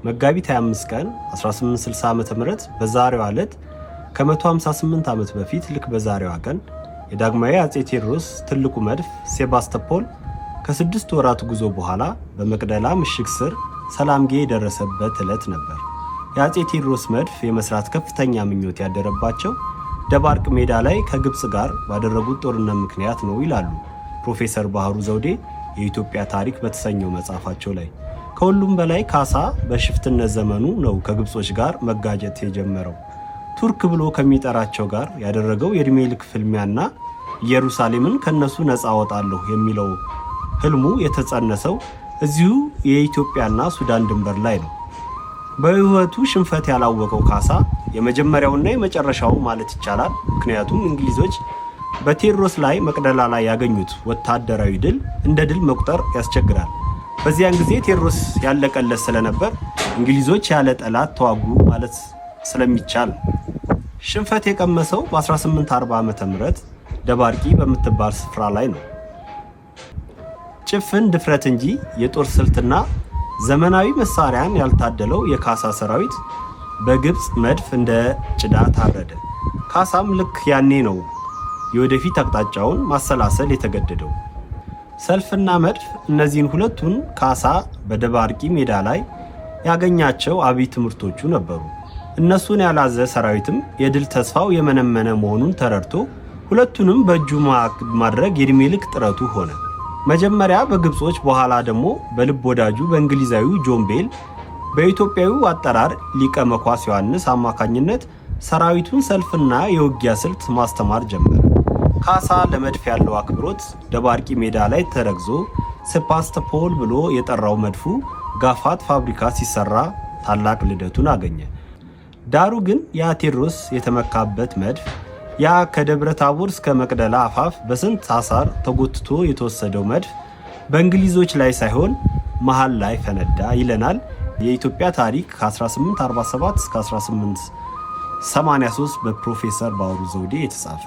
መጋቢት 25 ቀን 1860 ዓ.ም በዛሬዋ ዕለት ከ158 ዓመት በፊት ልክ በዛሬዋ ቀን የዳግማዊ አጼ ቴዎድሮስ ትልቁ መድፍ ሴባስቶፖል ከ6 ወራት ጉዞ በኋላ በመቅደላ ምሽግ ስር ሰላምጌ የደረሰበት ዕለት ነበር። የአጼ ቴዎድሮስ መድፍ የመስራት ከፍተኛ ምኞት ያደረባቸው ደባርቅ ሜዳ ላይ ከግብፅ ጋር ባደረጉት ጦርነት ምክንያት ነው ይላሉ ፕሮፌሰር ባህሩ ዘውዴ የኢትዮጵያ ታሪክ በተሰኘው መጽሐፋቸው ላይ። ከሁሉም በላይ ካሳ በሽፍትነት ዘመኑ ነው ከግብጾች ጋር መጋጨት የጀመረው። ቱርክ ብሎ ከሚጠራቸው ጋር ያደረገው የዕድሜ ልክ ፍልሚያና ኢየሩሳሌምን ከነሱ ነፃ አወጣለሁ የሚለው ህልሙ የተጸነሰው እዚሁ የኢትዮጵያና ሱዳን ድንበር ላይ ነው። በህይወቱ ሽንፈት ያላወቀው ካሳ የመጀመሪያውና የመጨረሻው ማለት ይቻላል። ምክንያቱም እንግሊዞች በቴዎድሮስ ላይ መቅደላ ላይ ያገኙት ወታደራዊ ድል እንደ ድል መቁጠር ያስቸግራል። በዚያን ጊዜ ቴዎድሮስ ያለቀለት ስለነበር እንግሊዞች ያለ ጠላት ተዋጉ ማለት ስለሚቻል። ሽንፈት የቀመሰው በ1840 ዓ.ም ደባርቂ በምትባል ስፍራ ላይ ነው። ጭፍን ድፍረት እንጂ የጦር ስልትና ዘመናዊ መሳሪያን ያልታደለው የካሳ ሰራዊት በግብፅ መድፍ እንደ ጭዳ ታረደ። ካሳም ልክ ያኔ ነው የወደፊት አቅጣጫውን ማሰላሰል የተገደደው። ሰልፍና መድፍ፣ እነዚህን ሁለቱን ካሳ በደባርቂ ሜዳ ላይ ያገኛቸው አብይ ትምህርቶቹ ነበሩ። እነሱን ያልያዘ ሰራዊትም የድል ተስፋው የመነመነ መሆኑን ተረድቶ ሁለቱንም በእጁ ማድረግ የዕድሜ ልክ ጥረቱ ሆነ። መጀመሪያ በግብጾች፣ በኋላ ደግሞ በልብ ወዳጁ በእንግሊዛዊው ጆን ቤል፣ በኢትዮጵያዊው አጠራር ሊቀ መኳስ ዮሐንስ አማካኝነት ሰራዊቱን ሰልፍና የውጊያ ስልት ማስተማር ጀመረ። ካሳ ለመድፍ ያለው አክብሮት ደባርቂ ሜዳ ላይ ተረግዞ ሴባስቶፖል ብሎ የጠራው መድፉ ጋፋት ፋብሪካ ሲሰራ ታላቅ ልደቱን አገኘ። ዳሩ ግን ያ ቴዎድሮስ የተመካበት መድፍ፣ ያ ከደብረ ታቦር እስከ መቅደላ አፋፍ በስንት አሳር ተጎትቶ የተወሰደው መድፍ በእንግሊዞች ላይ ሳይሆን መሃል ላይ ፈነዳ ይለናል የኢትዮጵያ ታሪክ ከ1847 እስከ 1883 በፕሮፌሰር ባህሩ ዘውዴ የተጻፈ።